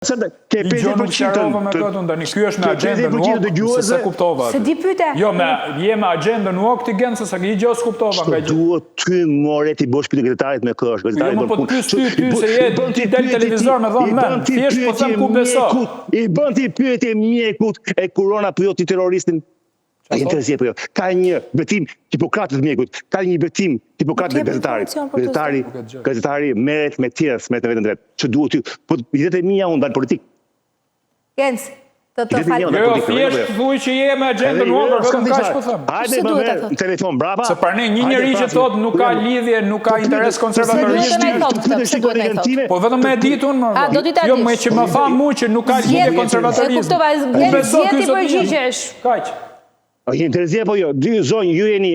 Ke Një gjë nuk 50% sqarova me të këtë unë tani, ky është me ke agjendën 50% të UOK, se se dëgjuesve. kuptova Se aty. di pyete. Jo, me je me agjendën UOK ti Genc, se një gjë s'kuptova Ç'të nga gjë. duhet ty more ti bësh pyetje gazetarit me kë është, Jo, gazetari më bën po të punë. pyes ty, I ty bën se i je bën ti ti del pyetje ti, televizor me i dhon bën mend. ti Thjesht po pyetje them ku beso. mjekut, i bën ti pyetje mjekut e kuron apo jo ti terroristin. A Çfarë je thot? terrorist apo jo? Ka një betim Hipokratit të mjekut, ka një betim Nuk Hipokratit të jep gazetarit. informacion për të Gazetari, Nuk e dëgjoj. gazetari merret me tjerë, merret me veten vet. Ç'të duhet ty? Po idetë e mia unë dal politik. Genc, të të Idetë e mia fal. unë Jo, dal jo, politik, thjesht apo jo? thuaj që je me Edhe agjendën jo, UOK, s'kam vetëm thënë kaq çfarë. po them. Hajde Pse më duhet ta merr thotë? në telefon brapa. Se pra ne një Hajde njeri që flasim. thotë nuk ka lidhje, nuk ka Të pyet, interes të Pse duhet konservatorisht. të na i pyet, thotë të këtë? pyet Pse duhet na i kolegën thotë? time, Po vetëm të me e pyet. ditë unë, më A do ti ta Jo, më dish? që më tha mu që nuk ka lidhje Zgjedh, e konservatorizmi. kuptova, Ku Genc, beso zgjedh ky ti zotëria? përgjigjesh. Kaq. A je terezi apo jo? Dy zonjë, ju jeni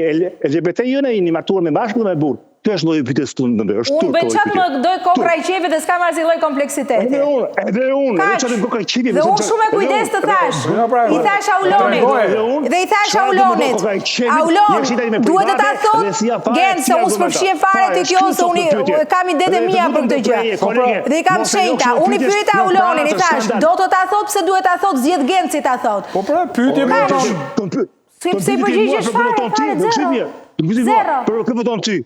LGBT, ju jeni martuar me mashkull dhe me burr. Kjo është lloji i pyetjes këtu në bëj, është Unë turp bëj lloji çfarë pyetje. më doj kokra Turp. i qejfit dhe s'kam asnjë lloj kompleksiteti. Edhe unë, edhe unë, edhe Kaq. çfarë kokra qejfi, Dhe unë shumë e edhe kujdes unë, të thash. Jo, pra, I thash Aulonit. tregoje. Edhe unë, Dhe i thash çfarë do më do Aulonit. kokra e qejfit, Aulon, je shita ime duhet të ta private thot dhe si ja fare, Genc, si se unë argumenta. s'përfshihem fare Fare, te kjo, shkruaj se sot unë në pyetje. kam idetë e Edhe mia të për këtë lutem gjë. të kolege, Dhe i kam mos e jo shenjta. kështu Unë i pyetjes, pyeta në Aulonin, i Francë, thash, skandal. do të ta thot pse duhet ta thot, zgjedh Genci ta thot. Po pra, pyetje më Kaq. thonë. Të Si pse i përgjigjesh fare, fare, zero. Zero. Për kë voton ti?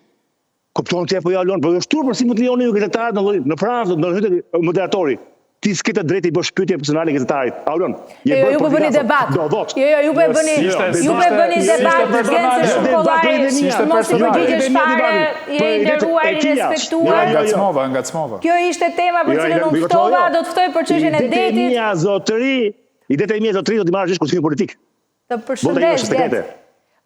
Kupton ti apo jo Alon, po është turp si mund të lejoni ju gazetarët në lloj në Francë, në hytë moderatori. Ti s'ke të drejtë i bësh pyetje personale gazetarit. Aulon, je Jo, bërë ju po bëni politikan, debat. Do vot. Jo, jo, ju po e bëni, Si ishte- ju po e bëni si ishte debat, personale. Genc është shumë Debat, kollaj, idetë e mia. mos i personale. përgjigjesh Idetë e mia fare, debatin. je Po i idetë nderuar, e i tija. respektuar. Jo, jo, jo. Ngacmova, ngacmova. Kjo ishte tema për Jo, cilën jo, unë jo, ftova, jo. do të ftoj për çështjen e Idetë e detit. mia zotëri, idetë e mia zotëri do t'i marrësh kur të hyj në politikë. Të Bota ime përshëndes, është sekrete. Genc.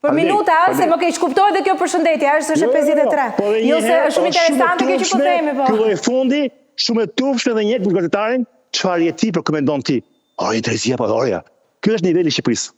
Për Faleminderit, minuta, ë, se faleminderit. më keq kuptoj dhe kjo përshëndetje, është është Jo, jo, jo, 53. po edhe një Jo se herë është shumë është shumë e interesante kjo që po turpshme, themi, po. Ky lloj fundi, shumë e turpshme dhe një për gazetarin, çfarë je ti për komendon ti? Ore, drejtësia po oreja. Ky është niveli i Shqipërisë.